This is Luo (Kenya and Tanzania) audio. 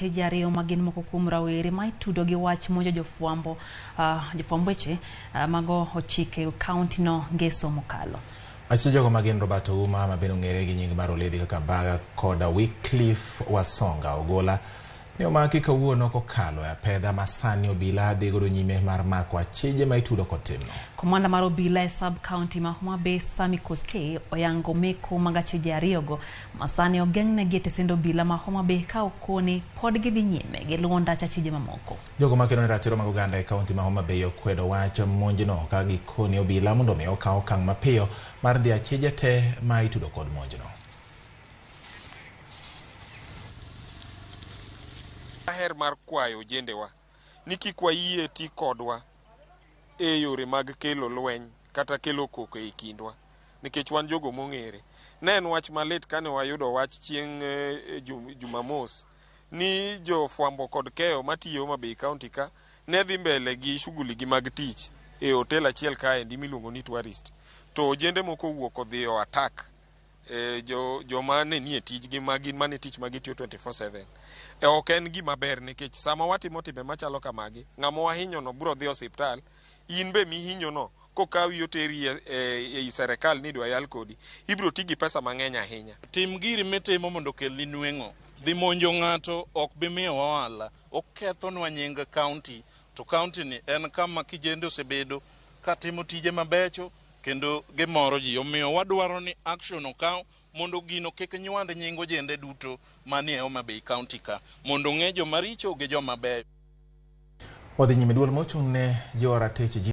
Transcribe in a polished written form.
Achije ariyo ma gin moko kuom rawere ma itudo gi wach monjo jofwambo jofwamb weche mago ochike kaunti no ngeso mokalo. Achije jogo magin Robert Ouma ma bende ong'ere gi nying mar Oledhi kaka Baga koda Wycliffe Wasonga Ogola ne omaki kawuono kokalo e apedha ma sani obila dhi godo nyime mar mako achije ma itudo kod timno. Komanda mar obila e sub county ma Homa Bay Sammy Koskei oyango meko mag achije ariyogo ma sani ogeng'negi e tesend obila ma Homa Bay ka okoni pod gidhi nyime gi luwo ndach achije mamoko. Jogo makedo ne ratiro mag oganda e kaunti ma Homa Bay okwedo wach monjno ka gikoni obila mondo mi okaw okang' mapiyo mar dhi achije te ma itudo kod monjno. Aher mar kwayo ojendewa ni kik wayie ti kodwa e yore mag kelo lweny kata kelo koko e kindwa nikech wan jogo mong'ere. Ne en wach malit kane wayudo wach chieng' Jumamos ni jofwambo kod keyo matiyo Homa Bay County ka ne dhi mbele gi shughuli gi mag tich e hotel achiel kaendi miluongo ni Tourist. To ojende moko owuok odhi o attack joma ne nie tijgi ma gin mane tich ma gitiyo 24/7. Ok en gima ber nikech sama watimo timbe machalo kamagi, ng'ama wahinyo no biro dhi osiptal, in be mihinyo no kokawi oteri ei serikal ni idwa yal kodi, ibiro ti gi pesa mang'eny ahinya. Tim giri mitimo mondo okelni nweng'o. Dhi monjo ng'ato ok bi miyowa ohala, okethonwa nying county to county ni en kama kijende osebedo katimo tije mabecho kendo gimoro ji. Omiyo wadwaro ni action okaw mondo gino kik nywand nying ojende duto manie Homa Bay County ka mondo ong'e joma richo gi joma beyo. Wadhi nyime duol mochung' ne jiwo ratich ji.